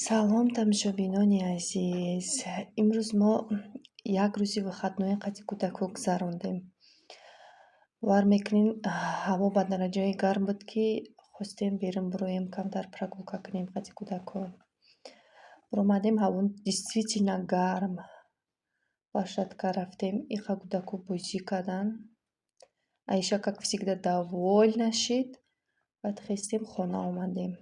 Салом, тамошобинони азиз! Имрӯз мо як рӯзи выходной қати кӯдакҳо гузарондем. Бовар мекунем, ҳаво ба дараҷае гарм буд, ки хостем берун бироем, камтар прогулка кунем қати кӯдакҳо. Биромадем, ҳаво действительно гарм. Площадка рафтем, иқа кӯдакҳо бозӣ карданд. Аиша, как всегда, довольна шид. Баъд хестем, хона омадем.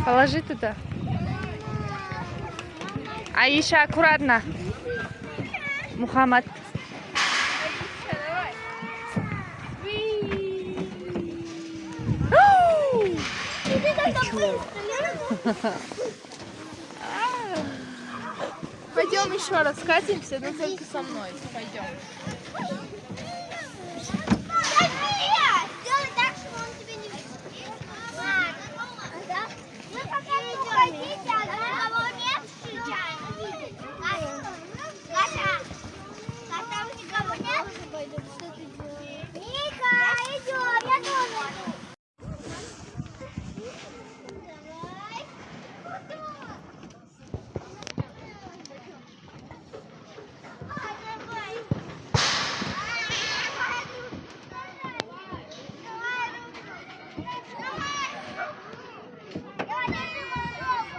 Положи туда. Аиша, аккуратно. Мухаммад. Давай. Ты чё? Пойдем еще раз скатимся, но только со мной. Пойдем. Сделай так, чтобы он тебе не видел. Вы пока не уходите, а никого нет случайно. Катя, а там никого нет? Что ты делаешь? Ника, идем, я тоже иду. Давай. А, давай. Давай руку. Давай. Давай, держи мою руку.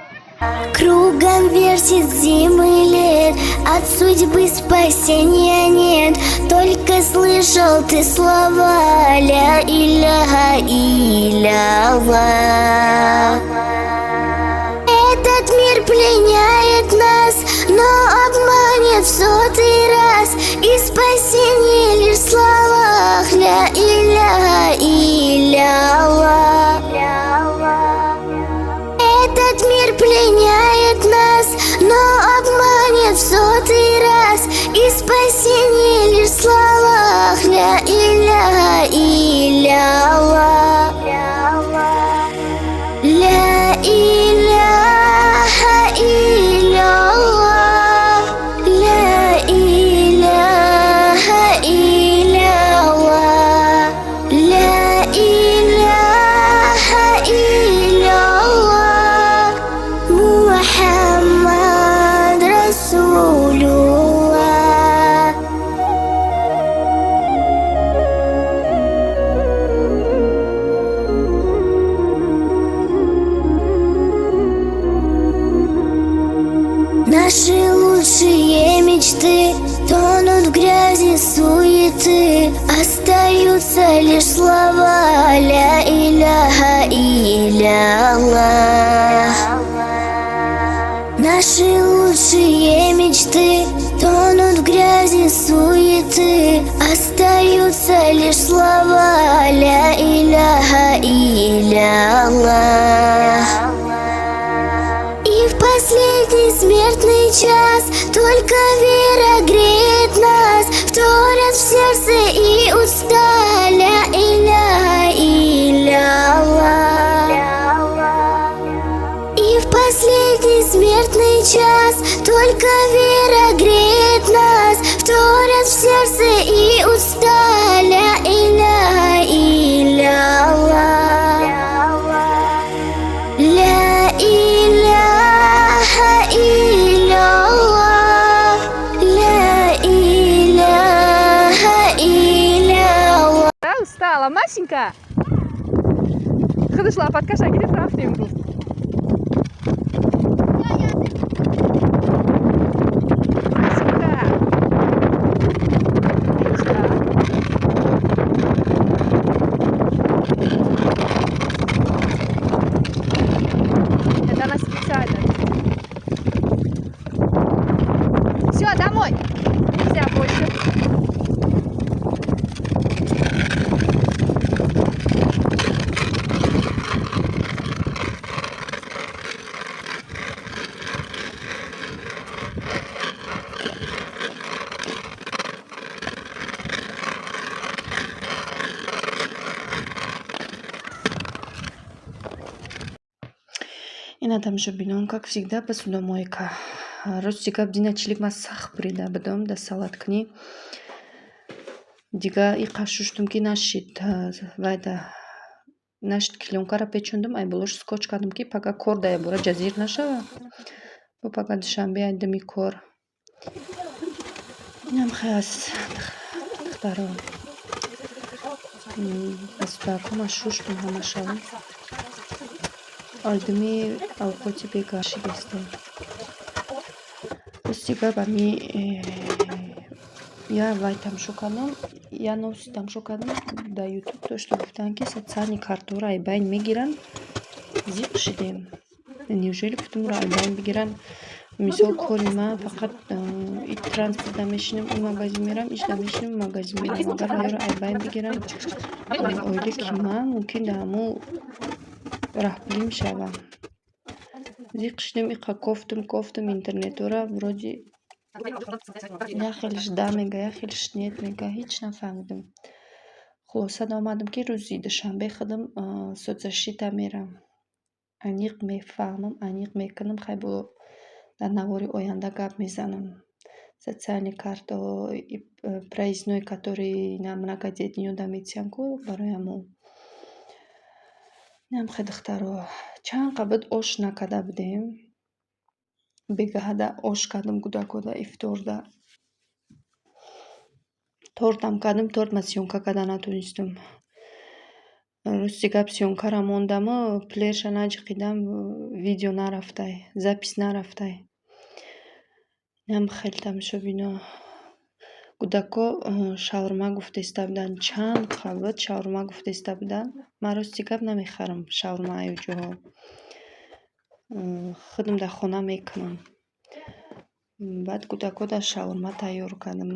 Кругом вертит зимы лет, от судьбы спасения нет. Только слышал ты слова «Ля иляха илля Аллах». Этот мир пленяет нас, но обманет в сотый раз. И спасение лишь в словах «Ля иляха илля Аллах». Этот мир пленяет нас, но обманет в сотый раз. И спасение лишь в словах «Ля иляха илля Аллах». Ля иляха илля Аллах. Ля иляха илля Аллах. Ля иляха илля Аллах. Мухаммад Расулуллах. Наши лучшие мечты тонут в грязи суеты. Остаются лишь слова «Ля иляха илля Аллах». Наши лучшие мечты тонут в грязи суеты. Остаются лишь слова «Ля иляха илля Аллах». И в последний смертный час только вера греет нас, вторят в сердце и уста «Ля иляха илля Аллах». И в последний смертный час только вера греет нас, вторят в сердце и уста «Ля иляха илля Аллах». Ля иляха илля Аллах. Ля иляха илля Аллах. Да, устала. Машенька. Худаш лопаткаша гирифт, рафтем, гуфт. Машенька. Аиша. Это она специально. Все, домой. Нельзя больше. Ина, тамошобинон, как всегда, посудомойка. Рости гап, дина чилик ман сахт бурида будам дар салаткунӣ. Дига иқа шуштум, ки нашид, вайда нашид, клёнкаро печондум, ай болош скотч кардам, ки пага кор да ябора ҷазир нашава. Бо пага душанбе айдами кор. Инам хел аст, духтаро. Дастудаакҳо ман шуштум ҳамашаро. Айдами авқоти бега шидастем. Рости гап, ами я вай тамошо кардам, я новости тамошо кардам дар ютуб, то что гуфтанд, ки социальный картаҳоро ай байн мегиранд, зиқ шидем. Неужели, гуфтам, ро ай байн бигиранд? Мисол, кори ман фақат и транспортда мешинам, ин магазин мерам, ишда мешинам, магазин мерам. Агар вайро ай байн бигиранд, ойлики ман мумкин дар ҳамун раҳпулӣ мешавад. Зиқ шидем, иқа кофтум, кофтум интернетҳоро, вроде як хелаш да мега, як хелаш нет мега, ҳеҷ нафаҳмидам. Хулоса омадам, ки рӯзи душанбе худам соцзащита мерам. Аниқ мефаҳмам, аниқ мекунам, хай бо дар навори оянда гап мезанам. Социальный картаҳо, проездной, который на многодетныйҳо метиҳанд ку, барои ҳамон. Инам хел, духтаро. Чанд қа буд ош накарда будем. Бегаҳада ош кардам кӯдакода ифторда. Тортам кардам, торт ман съёмка карда натонистам. Рости гап, съёмкаро мондаму плеерша наҷиқидам, видео нарафтай, запись нарафтай. Инам хел, тамошобино. Кӯдако шаурма гуфтеста буданд. Чанд қа буд шаурма гуфтеста буданд. Ман рости гап намехарам шаурма аю ҷоҳо. Худам дар хона мекунам. Баъд кӯдако дар шаурма тайёр кардам.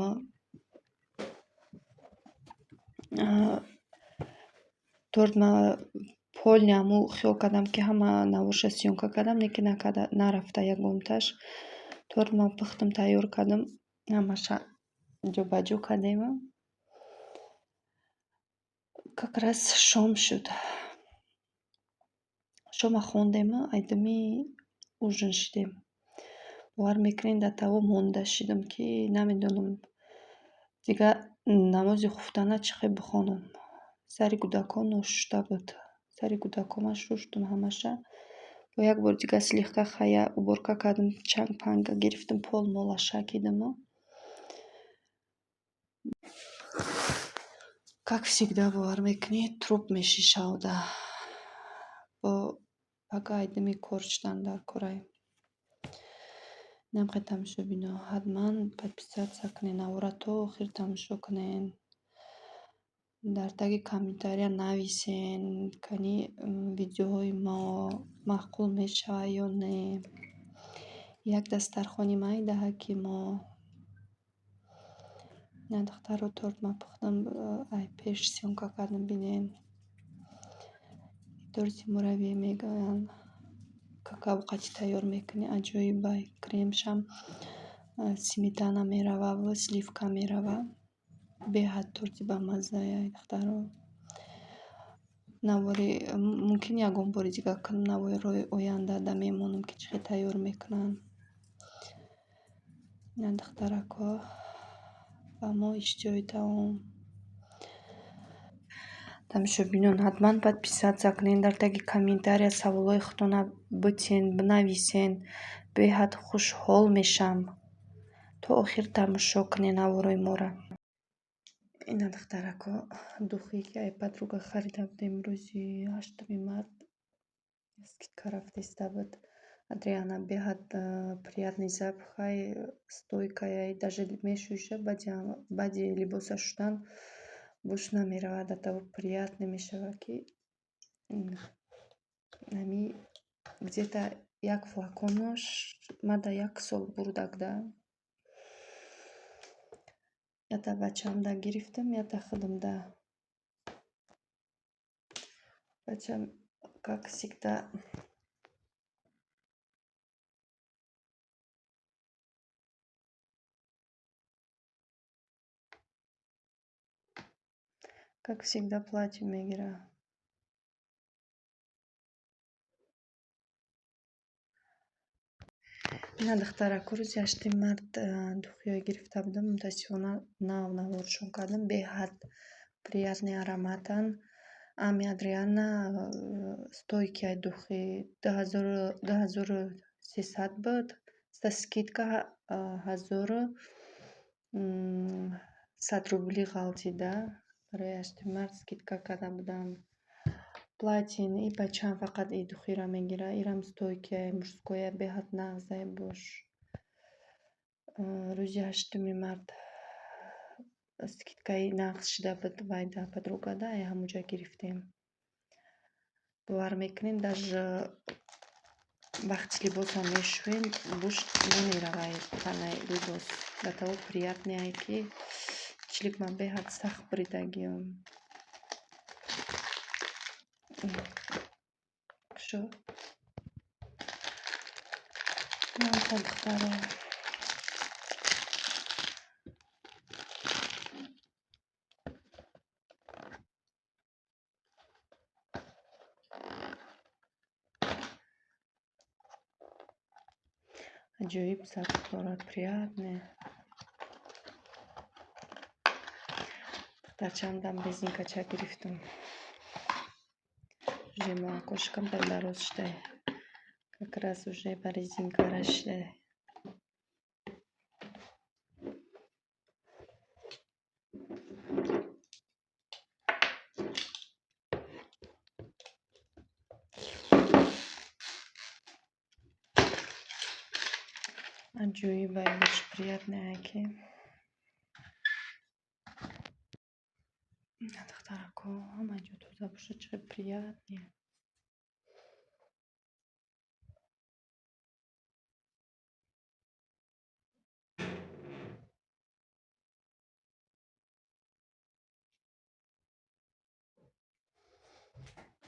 Торт ман полный ҳамун хиёл кардам, ки ҳама наворша съёмка кардам, лекин нарафта ягонташ. Торт ман пухтам, тайёр кардам, ҳамаша ҷобаҷо кардему. Как раз шом шуд. Шома хондему, айдами ужин шидем. Бовар мекунед, до того монда шидам, ки намедонам дигар намози хуфтана чӣ хел бихонам. Сари кӯдакон ношушта буд. Сари кӯдакон ман шуштум ҳамаша. Бо як бори дигар слегка хая уборка кардам, чанг панга гирифтам, пол мола шакидаму. Как всегда, бовар мекунед, труп меши шавда. Бо пага айдами кор шудан дар корай. Инам хел, тамошобино, ҳатман подписаться кунед, навора то охир тамошо кунед. Дар таги комментария нависен, кани видеоҳои мо маъқул мешавад ё не. Як дастархони майдаҳаки мо. Ина, духтаро, торт ман пухтам, ай пеш съёмка кардам, бинед. Торти муравье мегӯянд. Какао қати тайёр мекунӣ, аҷоибай. Кремшам сметана мерава ва сливка мерава. Беҳад торти бамаззая, духтаро. Навори мумкин ягон бори дигар кунам, наворҳои оянда да мемонам, ки чӣ хел тайёр мекунанд. Ина, духтарако, ба мо иштиҳои таом. Тамошобинон, ҳатман подписаться кунед, дар таги комментария саволҳои худтонро битен, бинависен. Беҳад хушҳол мешам. То охир тамошо кунед наворҳои моро. Ина, духтарако, духие ки ай подруга харида будем рӯзи 8 март, скидка рафтеста буд. Адриана беҳад приятный запахай, стойкая, даже мешӯиша, баъди либоса шуштан бӯш намеравад, до того приятный мешавад, ки ҳами где-то як флаконош мада як сол бурдак да. Ята бачаамда гирифтам, ята худамда. Бачам, как всегда, как всегда, платье мегирад. Ина, духтарако, рӯзи 8 март духиҳое гирифта будам, мутаассифона нав наворшон кардам. Беҳад приятный ароматанд. Ами Адриана стойкий духи 2300 буд. Со скидка 1100 рубли ғалтида. Барои 8 март скидка карда будам. Платин и бачаам фақат и духиро мегирад. Ирам стойкий, мужскоя, беҳад нағзай бош. Рӯзи 8 март скидкаи нағз шида буд вайда, подругада, ай ҳамонҷа гирифтем. Бовар мекунем, даже вақти либосам мешӯем, бӯш намеравад танаи либос. До того приятный, ки чилик ман беҳад сахт буридагиам. Шо? Духтаро. Аҷоиб запах дорад, приятный. Духтарчаам дам резинкача гирифтам. Уже моакош камтар дароз шуда. Как раз уже ба резинкара шуда. Аҷоиб ай, приятный, ки. Духтарако, ҳама ҷо тоза бошад, чӣ қадр приятный.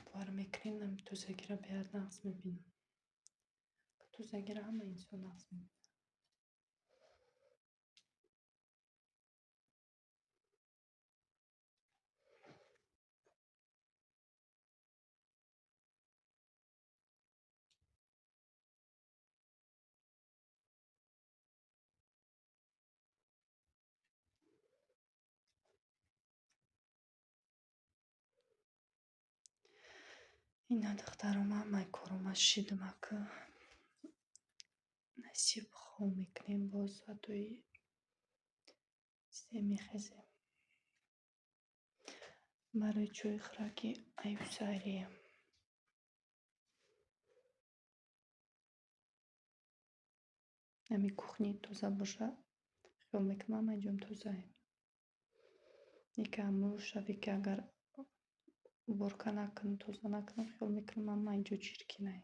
Бовар мекунед, ҳами тозагиро беҳад нағз мебинам. Тозагиро ҳама инсон нағз мебинад. Ина, духтаром, ҳамаи корома шидам, ака. Насиб, хоб мекунем, боз соатҳои 3 мехезем. Барои чойи хӯраки аюсарӣ. Ҳами кухни тоза бошад, хиёл мекунам ҳамаи ҷом тозае. Яке ҳамун шаве, ки агар уборка накунам, тоза накунам, хиёл мекунам ҳамаи ҷо чиркинае.